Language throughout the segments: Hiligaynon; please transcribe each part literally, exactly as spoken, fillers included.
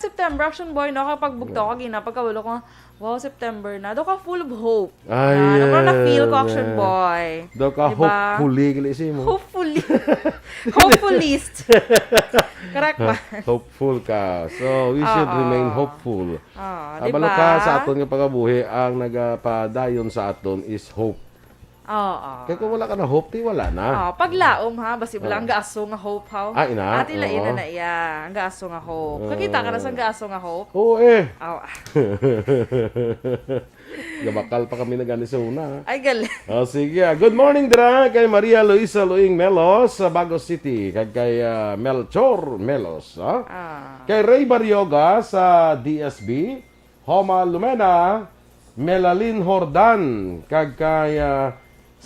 September, Action Boy, no? Kapag bugtaw ka, gina, pagkawalo ko, "Wow, September na." Daw ka full of hope. Ay, Ah, ano, parang na-feel ko, eh, Action eh. Boy. Daw ka Diba? hopefully, gali si mo. Hopefully. Hopefulist. Correct ba? Hopeful ka. So, we should Oo. remain hopeful. Oo, Kabalo diba? ka sa aton nga pangabuhi, ang nagapadayon sa aton is hope. Oo. Kaya kung wala ka na hope, di wala na. Oh, paglaom ha, basi wala Oo. ang gaaso nga hope, ha? Ah, ina? Ati la, ina Oo. na iya, ang gaaso nga hope. Oo. Kakita ka na sa gaaso nga hope? Oo, eh. Oh. Gabakal pa kami na gani sa una, ha? Ay, galing. Oh, sige, ah. Good morning, dira kay Maria Luisa Luing Melos sa Bago City, kag kay, ah, Melchor Melos, ha? Ah. Kay Ray Barioga sa D S B, Homa Lumena, Melalin Hordan, kag kay, ah,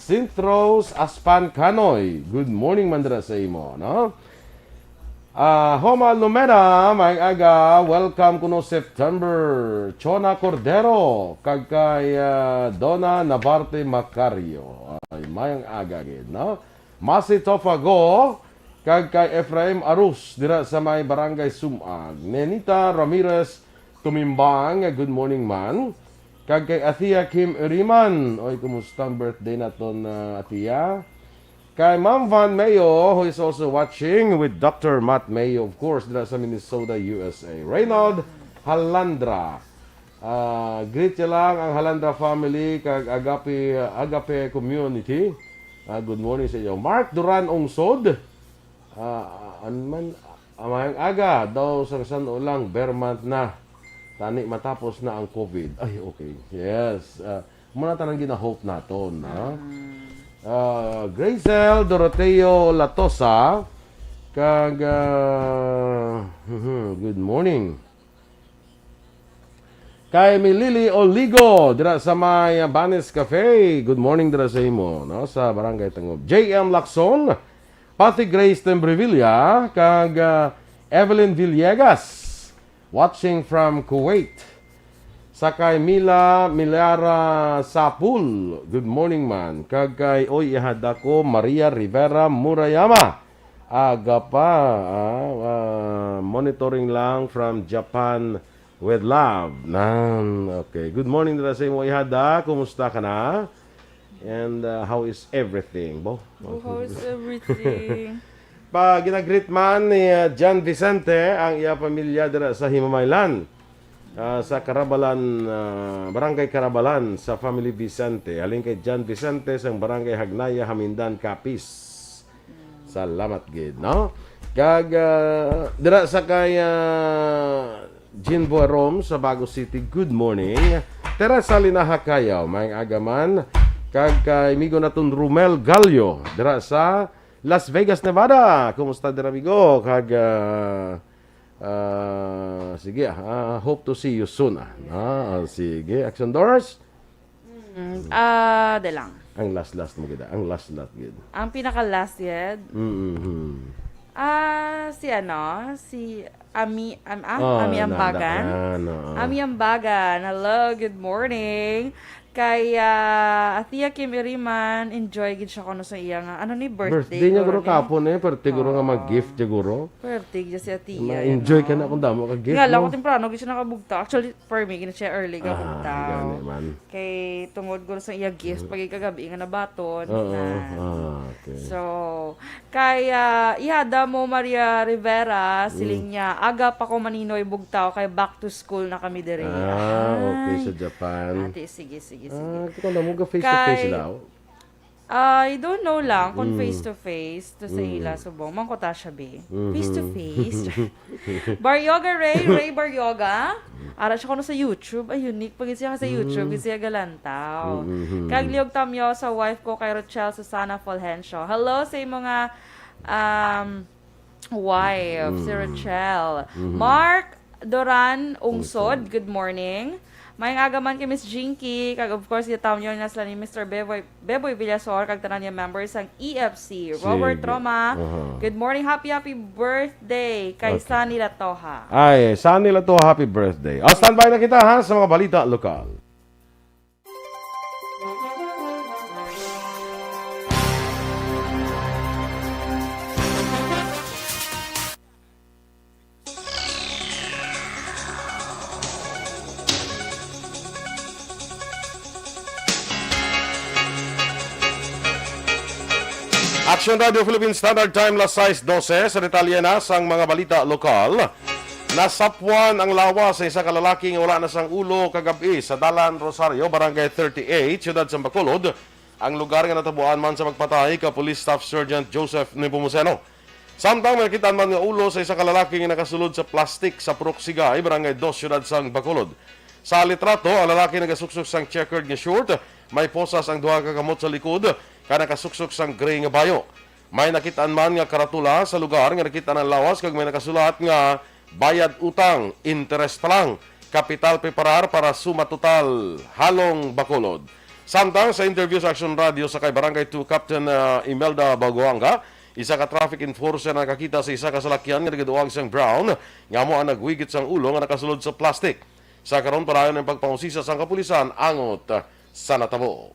Saint Rose Aspan Canoy. Good morning man dira sa imo, no? Ah, Homa Lumena, may aga, welcome kuno September. Chona Cordero, kag kay, ah, Donna Navarte Macario. Ay, mayang aga gid, no? Masi Tofago, kag kay Efraim Arus, dira sa may Barangay Sumag. Nenita Ramirez Tumimbang, good morning man. Kag kay Athea Kim Iriman. Oy, kumusta ang birthday naton, ah, Athea? Kay Ma'am Van Mayo, who is also watching with Doctor Matt Mayo, of course, dira sa Minnesota, U S A. Reynald Halandra. Ah, greet niya lang ang Halandra family kag Agape, Agape Community. Ah, good morning sa iyo. Mark Duran Ungsod. Ah, an man, ah, mayang aga daw sang san-o lang, ber month na. Tani matapos na ang covid. Ay, okay. Yes. Ah, muna tanang gina-hope naton, ha? Mm. Ah, Grazel Doroteo Latosa, kag, ah, good morning. Kay Milili Oligo, dira sa may, ah, Banis Cafe. Good morning dira sa imo, no? Sa Barangay Tangub. J M Lacson, Patty Grace Tembrevilla, kag, ah, Evelyn Villegas, watching from Kuwait. Sa kay Mila Milara Sapul, good morning man. Kag kay, oy, ihada ko, Maria Rivera Murayama. Aga pa, ah, ah, monitoring lang from Japan with love. Nan, okay. Good morning dira sa imo, ihada. Kumusta ka na? And, uh, how is everything, bo? Oh, how is everything? Pa, ginagreet man ni, uh, John Vicente ang iya pamilya dira sa Himamaylan, uh, sa Carabalan, uh, Barangay Carabalan, sa Family Vicente. Halin kay John Vicente sang Barangay Hagnaya, Hamindan, Capiz. Salamat gid, no? Kag, ah, dira sa kay, ah, Jean Boarom sa Bago City, good morning. Teresa Linaha Kayaw, maayong aga man. Kag kay amigo naton Romel Gallo, dira sa Las Vegas, Nevada. Kumusta dira, amigo? Kag, ah, ah, sige, ah, hope to see you soon, ah. Ah, sige, Action Doors. Mm, ah, de lang. Ang last-last mo gid, ah. Ang last-last gid. Ang pinaka-last gid? Mm-hmm. Ah, si ano, si Ami, Am-, ah, Ah, Ami na-, Ambagan? na-, ah, no. Ami Ambagan, hello, good morning. Kay, ah, Athea Kim Iriman, enjoy gid siya kuno sa iya nga, ano ni, birthday Birthday niya, guro, ni? Kapon, eh. Pwerte, guro, nga Oo. mag-gift siya, guro. Pwerte gid si Athea, Ma-enjoy you ka na know? kung damo ka gift Nga lang, mo. Temprano gid siya nakabugta. Actually, for me, gina siya early ka Ah, bugtaw. gani man. Kay tungod ko sa iya gift, Mm. pag ikagabi nga nabaton Oo, na. ah, okay. So, kay, ah, ihada mo, Maria Rivera, Mm. siling niya, "Aga pa ko maninoy bugtaw, kay back to school na kami diri." Ah, okay, Ay. sa Japan. Ate, sige, sige, sige. Ah, ito ka na mo, ga face to face Kay, daw? I don't know lang kung Mm. face to face to sa Mm. ila subong. Mangkuta siya, be. Mhm. Face to face. Baryoga Ray, Ray Baryoga. Ara siya kuno sa YouTube. Ay, unique pa gid siya sa YouTube, Mm. gid siya galantaw. Mm-hmm. Kag liog tamyo sa wife ko kay Rochelle Susana Fulgencio. Hello sa imo nga, um, wife, si Mm. Rochelle. Mm-hmm. Mark Doran Ungsod, Ungsod. Good morning. Maayong aga man kay Miss Jinky, kag of course, gitamyon na sila ni Mister Beboy, Beboy Villasor, kag tanan niya members sang E F C. Robert Sige. Roma, Aha. good morning. Happy, happy birthday kay Okay. Sunny Latoha. Ay, Sunny Latoha, happy birthday. O, standby na kita, ha, sa mga balita lokal. Action Radio Philippine Standard Time, las sais dose. Sa detalye na sang mga balita lokal, nasapwan ang lawas sa isa ka lalaki nga wala na sang ulo kagab-i sa Dalan Rosario, Barangay thirty-eight, Siyudad sang Bacolod, ang lugar nga natabuan man sa pagpatay ka Police Staff Sergeant Joseph Nepomuceno. Samtang may nakit-an man nga ulo sa isa ka lalaki nga nakasulod sa plastik sa Purok Sigay, Barangay dos, Siyudad sang Bacolod. Sa litrato, ang lalaki nagasuksok sang checkered nga short, may posas ang duha ka kamot sa likod, kag nakasuksok sang gray nga bayo. May nakit-an man nga karatula sa lugar nga nakit-an ang lawas kag may nakasulat nga, "Bayad utang, interes pa lang. Kapital preparar para suma total, halong Bacolod." Samtang sa interview sa Action Radio sa kay Barangay two Captain, ah, Imelda Baguanga, isa ka traffic enforcer na nakakita sa isa ka salakyan nga nagaduag sang brown nga amo ang nagwigit sang ulo nga nakasulod sa plastic. Sa karon, padayon ang pagpangusisa sang kapulisan angot sa natabo.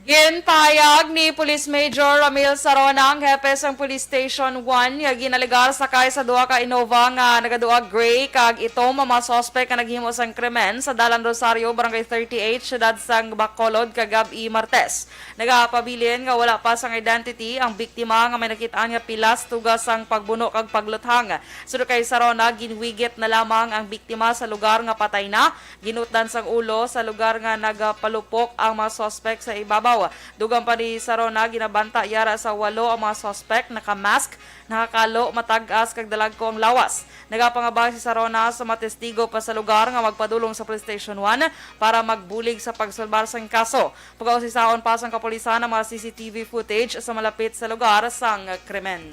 Ginpahayag ni Police Major Ramil Sarona, ang hepe sang Police Station one, nga ginalegar sakay sa duha ka Innova nga nagaduag gray kag itom ang mga suspek nga naghimo sang krimen sa Dalan Rosario, Barangay thirty-eight, Siyudad sang Bacolod, kagab-i Martes. Nagapabilin nga wala pa sang identity ang biktima nga may nakit-an nga pilas tuga sang pagbuno kag pagluthang. Suno kay Sarona, ginwigit na lamang ang biktima sa lugar nga patay na. Ginutdan sang ulo sa lugar nga nagapalupok ang mga suspek sa ibabaw. Dugang pa ni Sarona, ginabanta yara sa walo ang mga suspek, naka-mask, nakakalo, matag-as kag dalagko ang lawas. Nagapangabay si Sarona sa mga testigo pa sa lugar nga magpadulong sa Police Station one para magbulig sa pagsulbar sang kaso. Pagausisaon pa sang kapulisan ang mga C C T V footage sa malapit sa lugar sang krimen.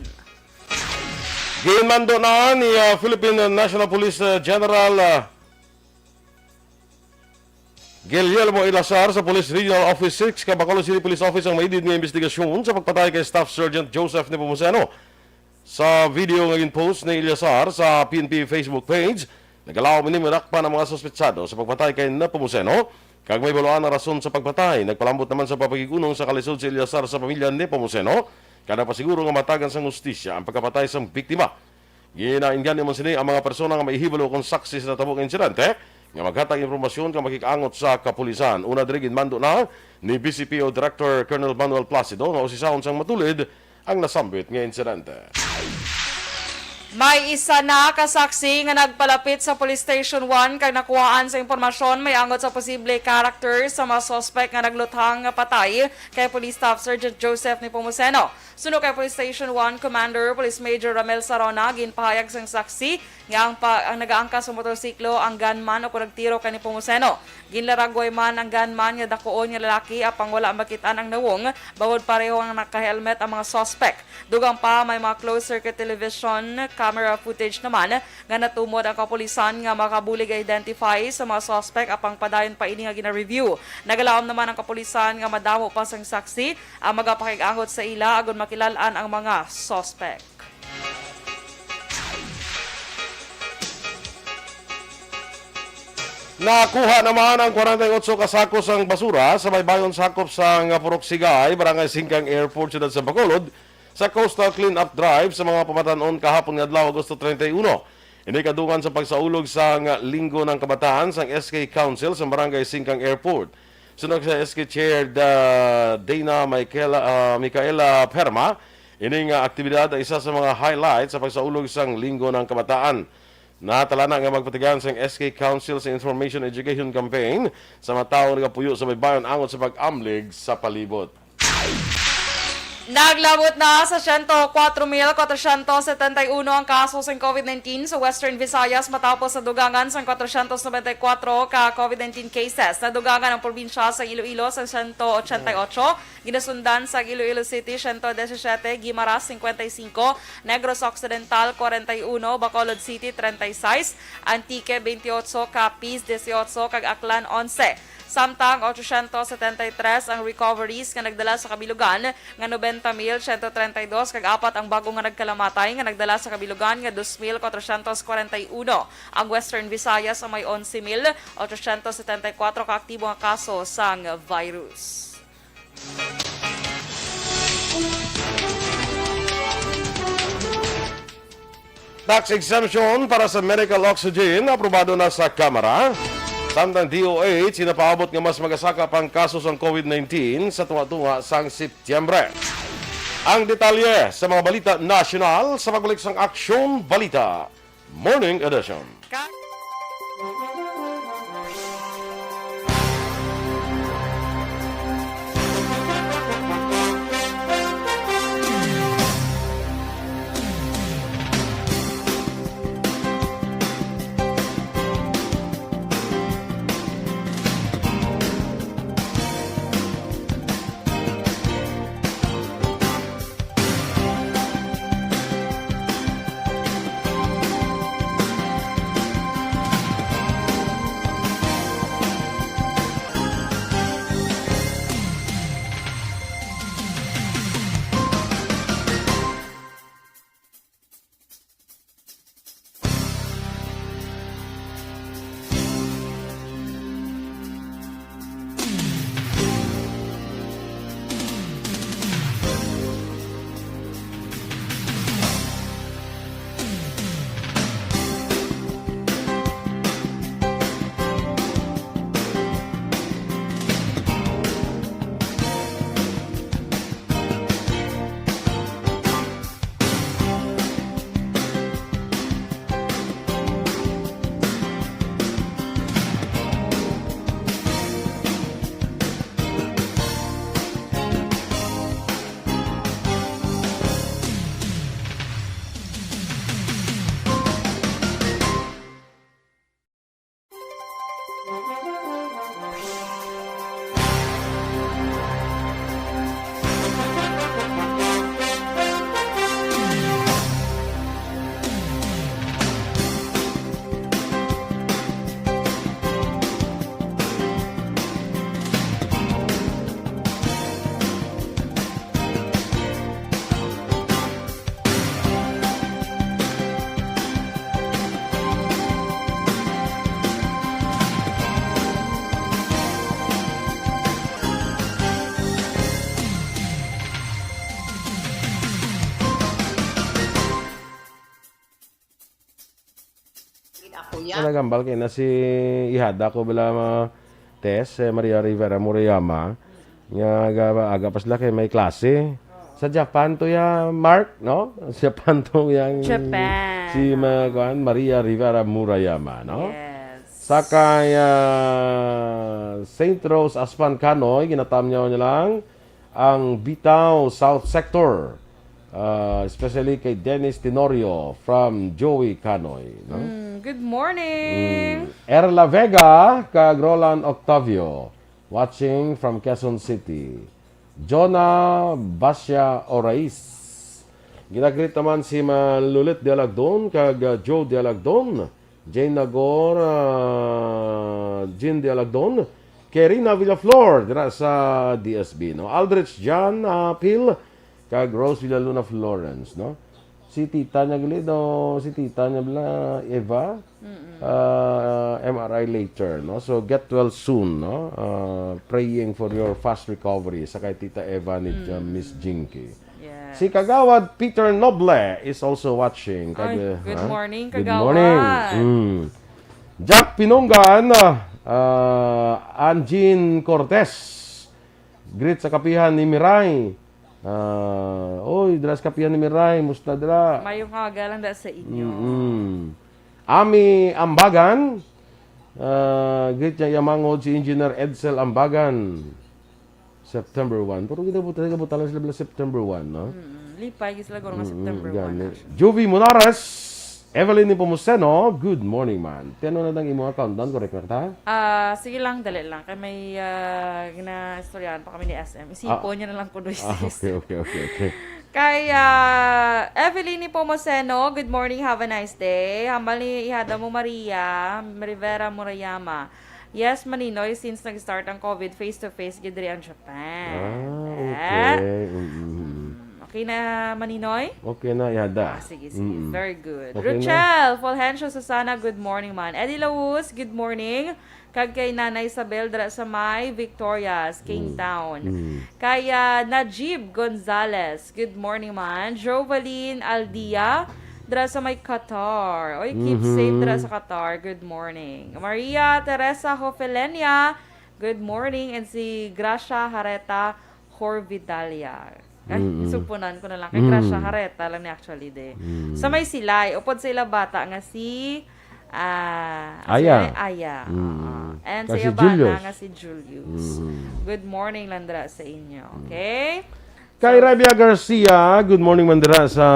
Ginmando na ni, ah, Philippine National Police, ah, General, ah, Guillermo Ilazar sa Police Regional Office six kag Bacolod City Police Office ang maidid nga investigasyon sa pagpatay kay Staff Sergeant Joseph Nepomuceno. Sa video nga gin-post ni Ilazar sa P N P Facebook page, nagalaom ini madakpan ang mga suspetsado sa pagpatay kay Nepomuceno, kag may baluan ang rason sa pagpatay. Nagpalambot naman sa pagpakig-unong sa kalisod si Ilazar sa pamilya ni Nepomuceno, kag nagpasiguro nga matagan sang hustisya ang pagkapatay sang biktima. Ginainggana man sini ang mga persona nga may hibalo kon saksi sa natabo nga insidente nga maghatag impormasyon kag makig-angot sa kapulisan. Una diri, ginmando na ni B C P O Director Colonel Manuel Placido nga usisahon sang matulid ang nasambit nga insidente. May isa na ka saksi nga nagpalapit sa Police Station one kag nakuhaan sa impormasyon may angot sa posible character sa mga suspek nga nagluthang nga patay kay Police Staff Sergeant Joseph Nepomuceno. Suno kay Police Station one Commander Police Major Ramel Sarona, ginpahayag sang saksi nga ang pa, ang nagaangkas sa motorsiklo ang gunman o kon nagtiro kay Nepomuceno. Ginlaragway man ang gunman nga dakuon nga lalaki, apang wala makit-an ang nawong, bangod pareho ang naka-helmet ang mga suspek. Dugang pa, may mga closed circuit television camera footage naman nga natumod ang kapulisan nga makabulig identify sa mga suspek, apang padayon pa ini nga gina-review. Nagalaom naman ang kapulisan nga madamo pa sang saksi ang magapakig-angot sa ila agod makilal-an ang mga suspek. Nakuha naman ang kwarenta y otso ka sako sang basura sa baybayon sakop sang Purok Sigay, Barangay Singkang Airport, Siyudad sa Bacolod, sa Coastal Cleanup Drive sa mga pamatan-on kahapon nga adlaw, Agosto treinta y uno. Ini kadungan sa pagsaulog sang Linggo ng Kabataan sang S K Council sa Barangay Singkang Airport. Suno sa S K Chair, da, Dana Michaela, ah, Micaela Perma, ini nga aktibidad ang isa sa mga highlight sa pagsaulog sang Linggo ng Kabataan. Natalana nga magpatigayon sang S K Council sa Information Education Campaign sa mga tawo nga nagapuyo sa baybayon angot sa pag-amlig sa palibot. Naglabot na sa siyento kwatro mil kwatrosyentos setenta y uno ang kaso sang COVID nineteen sa Western Visayas matapos sa dugangan sang kwatrosyentos noventa y kwatro ka COVID nineteen cases. Nadugangan ang probinsya sa Iloilo sa siyento ochenta y ocho, ginasundan sa Iloilo City, siyento disisiete, Guimaras, singkwenta y singko, Negros Occidental, kwarenta y uno, Bacolod City, treinta y seis, Antique, veintiocho, Capiz, dieciocho, kag Aklan, onse. Samtang ochocientos setenta y tres ang recoveries nga nagdala sa kabilugan, nga noventa mil siyento treinta y dos, kag apat ang bag-o nga nagkalamatay nga nagdala sa kabilugan, nga dos mil kwatrosyentos kwarenta y uno. Ang Western Visayas ang may onse mil ochocientos setenta y kwatro ka aktibo nga kaso sang virus. Tax exemption para sa medical oxygen aprobado na sa Kamara. Samtang D O H, ginapaabot nga mas magasaka pa ang kaso sang COVID nineteen sa tunga-tunga sang Setyembre. Ang detalye sa mga balita nasyonal sa pagbalik sang Aksyon Balita Morning Edition. Ka- Ako ya. Nagambal kay na si ihada ko bala ma test, eh, Maria Rivera Murayama, nga aga, aga pa sila kay may klase. Sa Japan to ya, Mark, no? Sa Japan to yang Japan. Si ma-, kuan, Maria Rivera Murayama, no? Yes. Sa kay, ah, Saint Rose Aspan Kanoy, ginatamyaw niya lang ang Bitaw South Sector, ah, especially kay Dennis Tenorio from Joey Kanoy, no? Mm, good morning. Mm. Erla Vega kag Roland Octavio, watching from Quezon City. Jonah Basya Orais. Ginagreet naman si Malulit Dialagdon kag, ah, Joe Dialagdon. Jane Nagor, ah, Jean Dialagdon, kay Rina Villaflor dira sa D S B, no? Aldrich John, ah, Pil, kag Rose Villaluna Florence, no? Si tita niya gali, no? Si tita niya bala, Eva, ah, M R I later, no? So, get well soon, no? Ah, praying for your fast recovery sa kay Tita Eva ni, ah, Miss Jinky. Yes. Si Kagawad Peter Noble is also watching. Ay, kag-, good ha? Morning, Good Kagawad. Morning. Mm. Jack Pinunggan, ah, ah, Anjin Cortez. Greet sa kapihan ni Miray. Ah, oy, dira sa kapihan ni Miray, musta dira? Mayong aga lang da sa inyo. Mm-mm. Ami Ambagan, ah, greet niya iya manghod si Engineer Edsel Ambagan. September one. Pero kita buta, kita buta lang sila bala September one, no? Mm-mm. Lipay, gid sila guro nga Mm-mm, September one gani. Na siya. Juvie Munares, Evelyn Nepomuceno, good morning, man. Ti ano na ang imo account doon? Correct na kita? Ah, sige lang, dali lang. Kay may, ah, ginaistoryahan pa kami ni S M. Isipon Ah. niya na lang kuno, Ah, sis. Okay, okay, okay, okay. Kay, ah, Evelyn Nepomuceno, good morning, have a nice day. Hambal ni ihada mo Maria Rivera Murayama. Yes, Maninoy, since nag-start ang COVID, face-to-face gid diri ang Japan. Ah, Eh? Okay. Mm, mm, mm. Mm, okay na, Maninoy? Okay na, yada. Ah, sige, sige. Mm. Very good. Okay na. Rochelle Fulgencio Susana, good morning, man. Eddie Laus, good morning. Kag kay Nanay Isabel dira sa may Victorias, King Mm. Town. Mm. Kay, ah, Najib Gonzalez, good morning, man. Jovaline Aldia, Dra sa may Qatar. Oy, keep Mhm. safe dra sa Qatar. Good morning. Maria Teresa Hofelenia, good morning. And si Gracia Hareta Horvidalia. Ay, Mm-mm. supunan ko na lang. Kay Mm. Gracia Hareta lang ni actually, de. Mm. Sa may Silay, upod sa ila bata nga si, ah, Aya. si Aya. Mm. Oo. And Kag sa si iya bana Julius. nga si Julius. Mm. Good morning lang dra sa inyo, Mm. okay? Kay So, Rabia Garcia, good morning man dira sa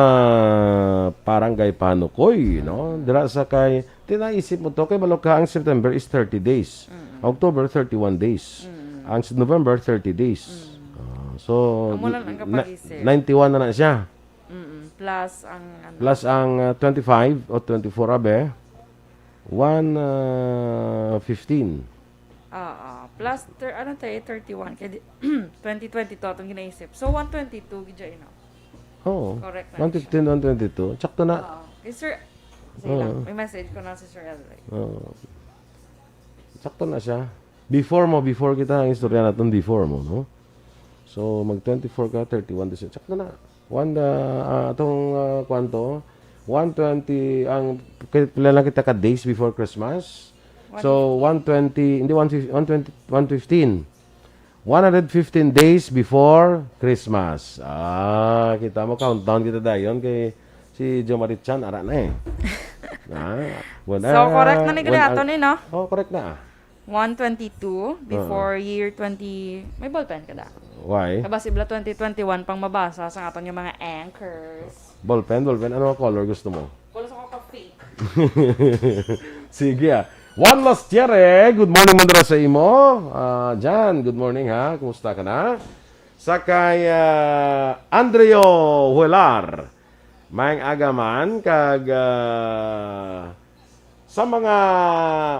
Barangay Panukoy, no? Dira sa kay, tinaisip mo to, kay balo ka ang September is thirty days. Mm. October, thirty-one days. Mm. Ang s-, November, thirty days. Mm. Ah, so, Amo lang ang na-, kapag-isip. ninety-one na na siya. Mm-mm. Plus ang, ano. Plus ang, ah, twenty-five o twenty-four, abe. One, ah, fifteen. Oo. Plus, thir-, ano tayo, thirty-one. Kaya di, twenty twenty-two atong ginaisip. So, one twenty-two, gid siya, you know. Oo. Correct na siya. One fifteen, one twenty-two. Sakto na. Oo. Kay Sir, sige lang. Oo. May message ko na si Sir Elroy. Oo. Sakto na siya. Before mo, before kita, ang istorya natin before mo, no? So, mag twenty-four ka, thirty-one, this, sakto na. One, ah, ah, atong, ah, kwanto? One twenty, ang, kay-, pila lang kita ka days before Christmas? So, one twenty, hindi, one fifty, one twenty, one fifteen. One hundred fifteen days before Christmas. Ah, kita mo, countdown kita dayon kay si Jo Marie Chan, ara na eh. Ah, one, So, correct na ni one, Galiato ni, no? Oh, correct na. One twenty-two before Oo. year twenty. May ballpen ka da? Why? Kabasi bala twenty twenty-one pang mabasa sa aton nga mga anchors. Ballpen, ballpen. Ano ang color gusto mo? Wala sa ka fake. Sige, ah. Juan Lastiere, good morning man dira sa imo. Ah, Jan, good morning, ha. Kumusta ka na? Sa kay, ah, Andreo Huelar. Maayong aga man, kag, ah, sa mga,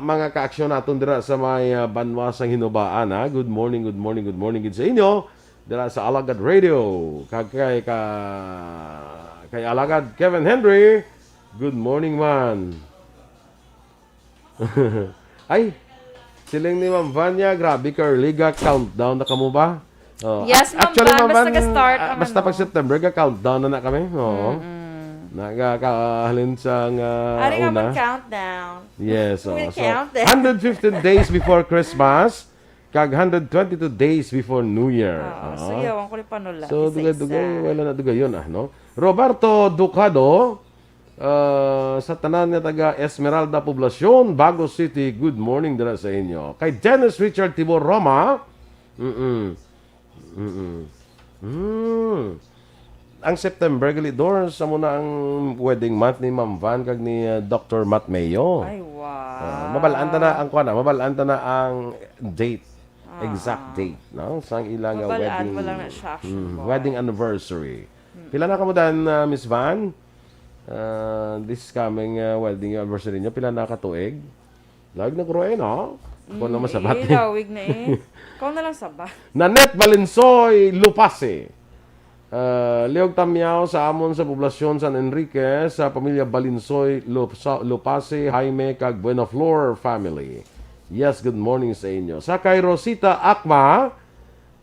mga kaaksyon naton dira sa may, ah, banwa sang Hinubaan, ha. Good morning, good morning, good morning gid sa inyo. Dira sa Alagad Radio, kag kay ka, kay Alagad Kevin Henry, good morning man. Ay, siling ni Ma'am Vanya, grabe, Carly, ga countdown na kamo ba? Oh, Yes, a-, Ma'am actually, Van, Ma'am basta Van, ga-start ah, ang basta ano. pag September, ga countdown na na kami. Oo. Mm-mm. Nagakahalin sa nga Ari nga una. mag-countdown. Yes, We'll oh. So, count then. hundred fifteen days before Christmas, kag hundred twenty-two days before New Year. Oo, Ah. so yawan ko ni panula. So, Isa-isa. dugay-dugay, wala na dugay yun, ah, no? Roberto Ducado, ah, sa tanan nga taga Esmeralda Poblacion, Bago City, good morning dira sa inyo. Kay Dennis Richard Tibor Roma, mm-mm. Mm-mm. Mm. Ang September, gali, Dor, sa muna ang wedding month ni Ma'am Van kag ni, uh, Doctor Matt Mayo. Ay, wow. Ah, mabalaan ta na ang, kuwan na, mabalaan ta na ang date. Ah. Exact date, no? Sang ilang, uh, Mabalaan wedding, mo lang na siya, mm, Shashboy. wedding anniversary. Mm. Pila na kamo dan, uh, Miss Van? Uh, this coming, uh, wedding anniversary nyo, pila na ka tuig? Lag na guro eh, no? Ako na Mm, masabat eh, eh. lawig na eh. Ikaw na lang sabat. Nanette Valensoy Lupase. Ah, liog tamyaw sa amon sa poblasyon San Enrique, sa pamilya Balinsoy, Lup-, sa Lupase, Jaime, kag Buenaflor family. Yes, good morning sa inyo. Sa kay Rosita Akma,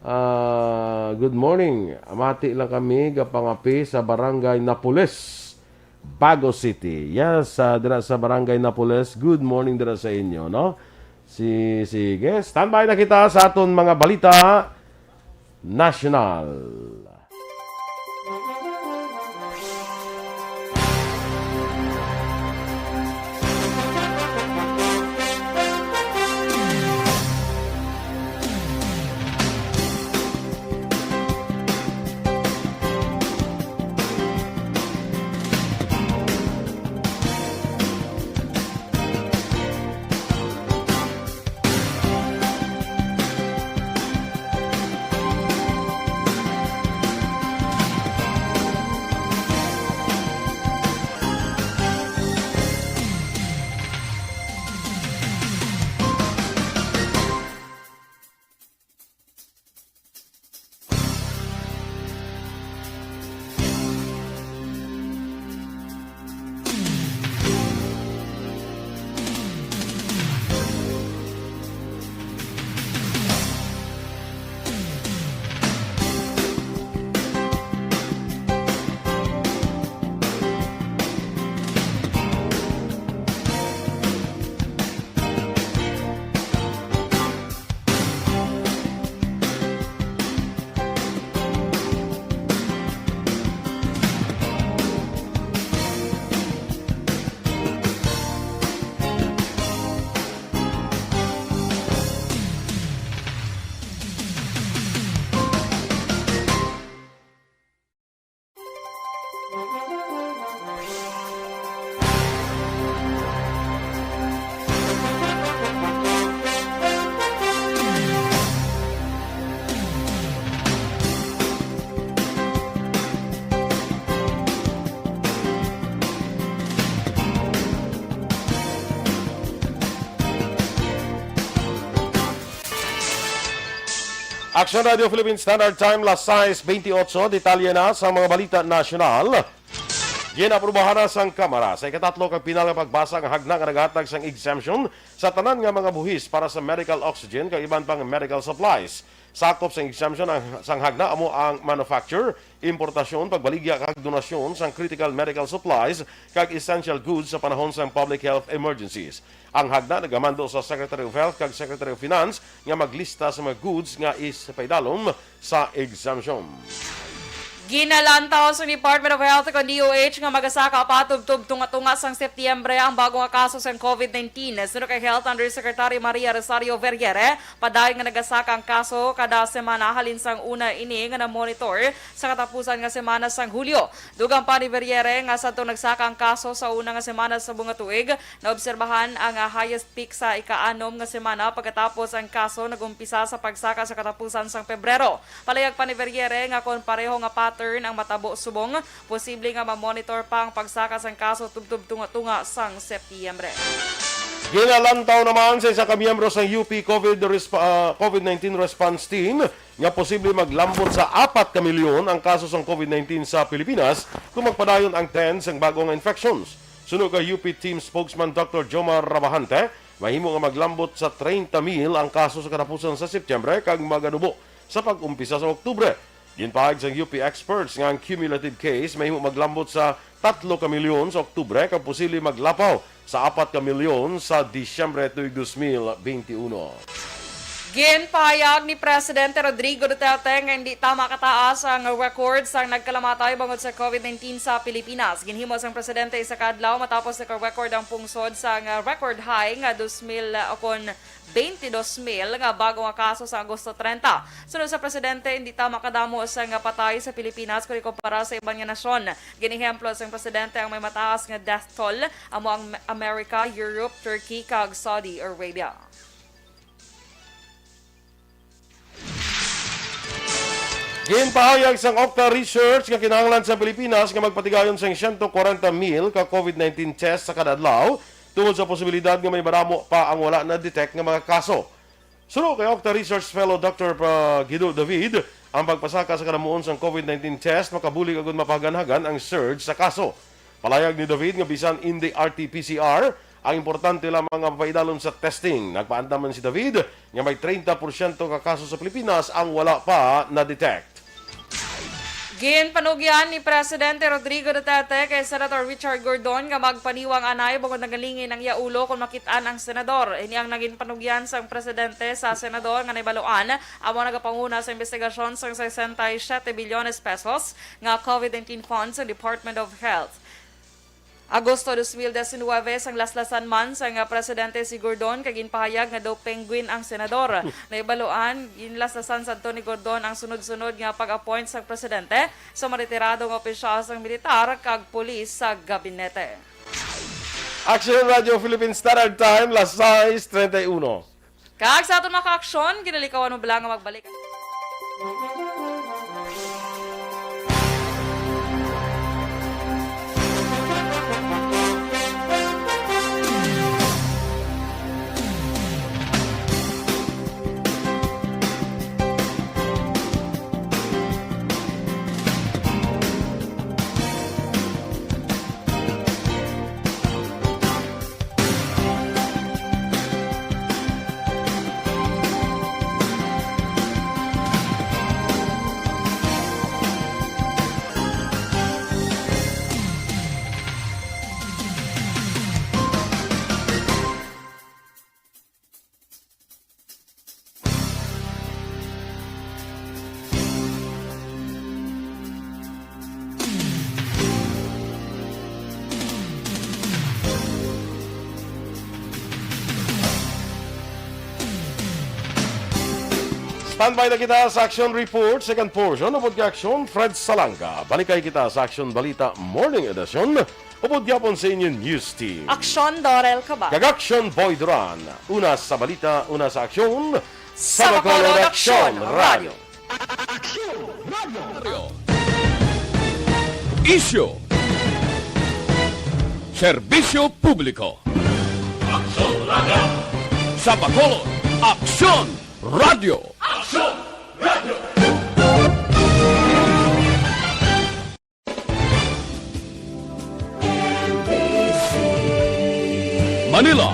ah, good morning. Amati lang kami, gapangapi sa Barangay Napoles. Bago City. Yes, ah, dira sa Barangay Napoles. Good morning dira sa inyo, no? Si-, sige, standby na kita sa aton mga balita nasyonal. Action Radio Philippine Standard Time, las sais bentiocho. Detalye na sa mga balita nasyonal. Ginaprubahan na sang Kamara sa ikatatlo kag pinal nga pagbasa ang hagna nga naghatag sang exemption sa tanan nga mga buhis para sa medical oxygen kag iban pang medical supplies. Sakop sang exemption ang, sang hagna amo ang manufacture, importasyon, pagbaligya kag donasyon sang critical medical supplies kag essential goods sa panahon sang public health emergencies. Ang hagna nagamando sa Secretary of Health kag Secretary of Finance nga maglista sa mga goods nga ipaidalom sa exemption. Ginalantaw sang Department of Health kon D O H nga magasaka pa tubtob tunga-tunga sang Setyembre ang bag-o nga kaso sang covid nineteen. Suno kay Health Undersecretary Maria Rosario Vergere, padayon nga nagasaka ang kaso kada semana halin sang una ini nga na-monitor sa katapusan nga semana sang Hulyo. Dugang pa ni Vergere nga sadto nagsaka ang kaso sa una nga semana sa bunga tuig, naobserbahan ang, ah, highest peak sa ika-anom nga semana pagkatapos ang kaso nag-umpisa sa pagsaka sa katapusan sang Pebrero. Palayag pa ni Vergere nga kon pareho nga pattern ang matabo subong, posible nga ma-monitor pa ang pagsaka sang kaso tubtob tunga-tunga sang Setyembre. Ginalantaw naman sa isa ka miyembro sang U P COVID resp-, ah, COVID nineteen response team nga posible maglambot sa apat ka milyon ang kaso sang COVID nineteen sa Pilipinas kung magpadayon ang trend sang bag-o nga infections. Suno kay U P team spokesman Doctor Jomar Rabajante, mahimo nga maglambot sa treinta mil ang kaso sa katapusan sa Setyembre kag maganubo sa pag-umpisa sa Oktubre. Ginpahayag sang U P experts nga ang cumulative case mahimo maglambot sa tatlo ka milyon sa Oktubre kag posible maglapaw sa apat ka milyon sa Disyembre tuig dos mil benti uno. Ginpahayag ni Presidente Rodrigo Duterte nga hindi tama kataas ang record sang nagkalamatay bangod sa COVID nineteen sa Pilipinas. Ginhimo sang presidente isa ka adlaw matapos naka-record ang pungsod sang record high nga dos mil, o kon twenty-two mil nga bag-o nga kaso sa Agosto treinta. Suno sa presidente, hindi tama kadamo sang patay sa Pilipinas kon ikumpara sa iban nga nasyon. Ginehemplo sang presidente ang may mataas nga death toll amo ang America, Europe, Turkey, kag Saudi Arabia. Ginpahayag sang Octa Research nga kinahanglan sa Pilipinas nga magpatigayon sang siyento kwarenta mil ka COVID nineteen test sa kada adlaw tungod sa posibilidad nga may madamo pa ang wala na-detect nga mga kaso. Suno kay Octa Research Fellow Doctor pa Guido David, ang pagpasaka sa kanamuon sang COVID nineteen test makabulig agud mapahaganhagan ang surge sa kaso. Palayag ni David nga bisan indi R T P C R, ang importante lamang nga mapaidalom sa testing. Nagpaandam man si David nga may treinta porsyento ka kaso sa Pilipinas ang wala pa na-detect. Ginpanugyan ni Presidente Rodrigo Duterte kay Senator Richard Gordon nga magpaniwang anay bangod nagalingin ang iya ulo kon makit-an ang senador. Ini ang nagin panugyan sang presidente sa senador nga nahibaluan amo nagapanguna sa investigasyon sang sesenta y siete bilyones pesos nga COVID nineteen funds sa Department of Health. Agosto dos mil diecinuebe, sang laslasan man sang presidente si Gordon kag ginpahayag nga daw penguin ang senador. Nahibaluan, ginlaslasan sadto ni Gordon ang sunod-sunod nga pag-appoint sang presidente sa mga retirado nga opisyal sang militar kag pulis sa gabinete. Action Radio Philippine Standard Time, las sais treinta y uno. Kag sa aton mga ka-aksyon, ginalikawan mo bala nga magbalik. Standby na kita sa Action Report, second portion, upod kay Action Fred Salanga. Balikay kita sa Action Balita Morning Edition, upod gyapon sa inyo news team. Action Dorel Cabal. Kag Action Boy Duran. Una sa balita, una sa aksyon, sa Bacolod Action Radio. Aksyon Radio. Isyu. Serbisyo publiko. Aksyon Radio. Sa Bacolod, Aksyon Radio. Aksyon! Manila,